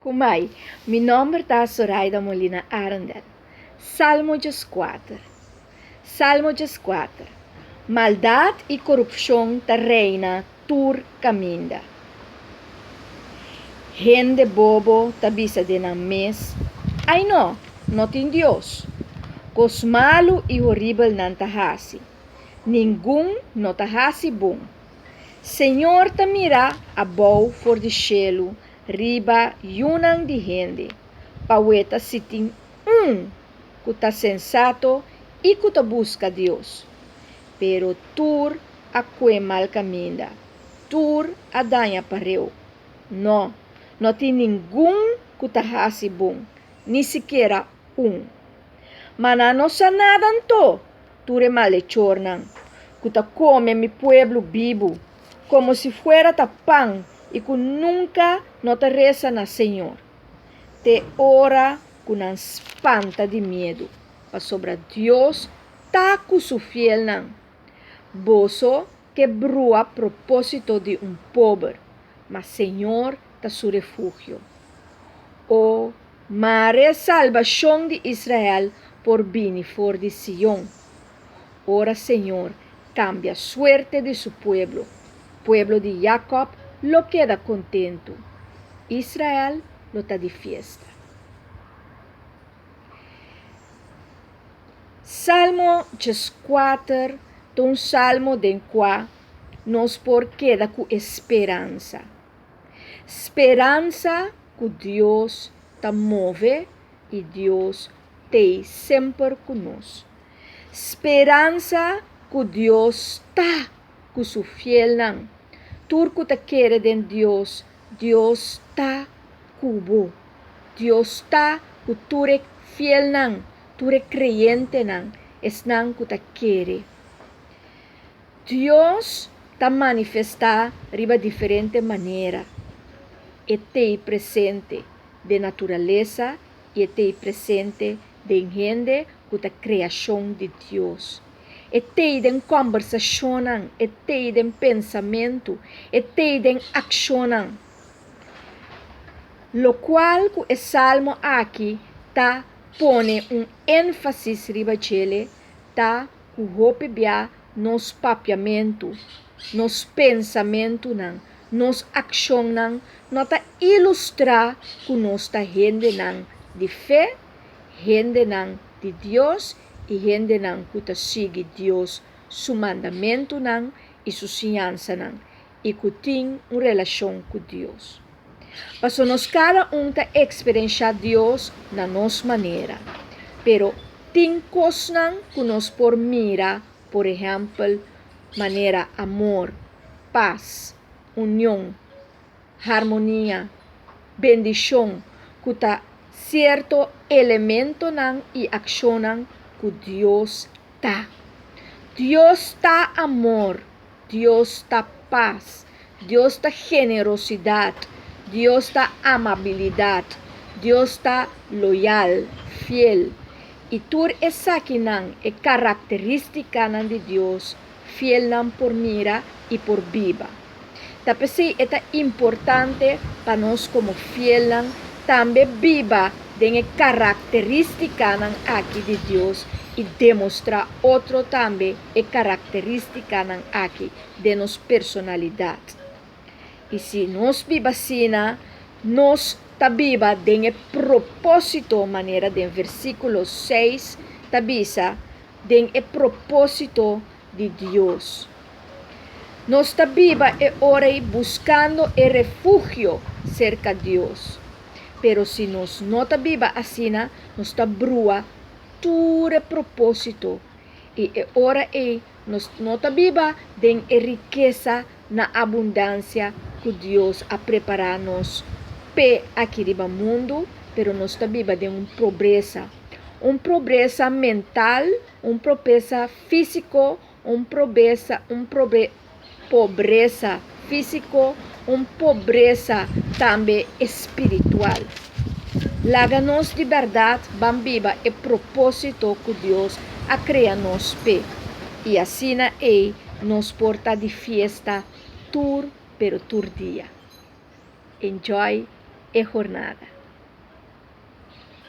Kumai, mi nòmber ta Soraida Molina Arendel. Salmo 14. Salmo 14. Maldat i korupshon ta reina tur kaminda. Hende bobo ta bisa den nan mes, Ai no, no tin Dios. Kos malu i horibel nan ta hasi. Ningun no ta hasi bon. Señor ta mira abou for di shelu riba yunan di hende, pa weta si tin un ku ta sensato i ku ta buska Dios. Pero tur a kue mal kaminda, tur a daña pareu. No, no tin ningun ku ta hasi bon, ni sikiera un. Ma nan no sa nada anto, tur e malechornan, ku ta kome mi pueblo bibu, komo si fuera ta pan i ku nunka no ta resa na Señor, te ora ku nan spanta di miedu, pasobra Dios ta ku su fielnan. Boso ke brua propósito di un pober, ma Señor ta su refugio. O, mare salbashon di Israel por bini for di Sion! Ora Señor kambia suerte di su pueblo, pueblo di Jakòb lo keda kontentu, Israel lo ta di fiesta. Salmo 14 ta un salmo den kua nos por keda ku e speransa. Speransa ku Dios ta move i Dios t'ei semper ku nos. Speransa ku Dios ta ku su fielnan. Tur ku ta kere den Dios, Dios ta ku bo. Dios ta ku tur e fielnan, tur e kreyentenan, esnan ku ta kere. Dios ta manifestá riba diferente manera. E t'ei presente den naturalesa i e t'ei presente den hende ku ta kreashon di Dios. E t'ei den kòmbersashonnan, e t'ei den pensamentu, e t'ei den akshonnan. Lokual ku e salmo aki ta pone un énfasis riba djele ta ku hopi bia nos papiamentu, nos pensamentunan, nos akshonnan no ta ilustrá ku nos ta hendenan di fe, hendenan di Dios i hendenan ku ta sigui Dios su mandamentunan i su siñansanan i ku tin un relashon ku Dios. Pasobra nos kada un ta eksperenshá Dios na nos manera, pero tin kosnan ku nos por mira, por ehèmpel, manera amor, pas, union, harmonia, bendishon, ku ta sierto elementonan i akshonnan ku Dios ta. Dios ta amor, Dios ta pas, Dios ta generosidat, Dios ta amabilidat, Dios ta loyal, fiel. I tur esakinan, e karakterístikanan di Dios, fielnan por mira i por biba. Ta p'esei e ta importante pa nos komo fielnan tambe biba den e karakterístikanan aki di Dios i demostrá otro tambe e karakterístikanan aki den nos personalidat. I si nos biba asina, nos ta biba den e propósito manera den versíkulo seis ta bisa, den e propósito di Dios. Nos ta biba e ora ei buskando e refugio serka Dios. Pero si nos no ta biba asina, nos ta brua tur e propósito i e ora ei nos no ta biba den e rikesa na abundansia ku Dios a prepará nos p'e aki riba mundu, pero nos ta biba den un pobresa. Un pobresa mental, un pobresa físiko, un pobresa, un pobresa físiko, un pobresa tambe espiritual. Laga nos di bèrdat ban biba e propósito ku Dios a krea nos p'e, i asina ei nos por ta di fiesta tur pero tur dia. Enjoy! e jornada.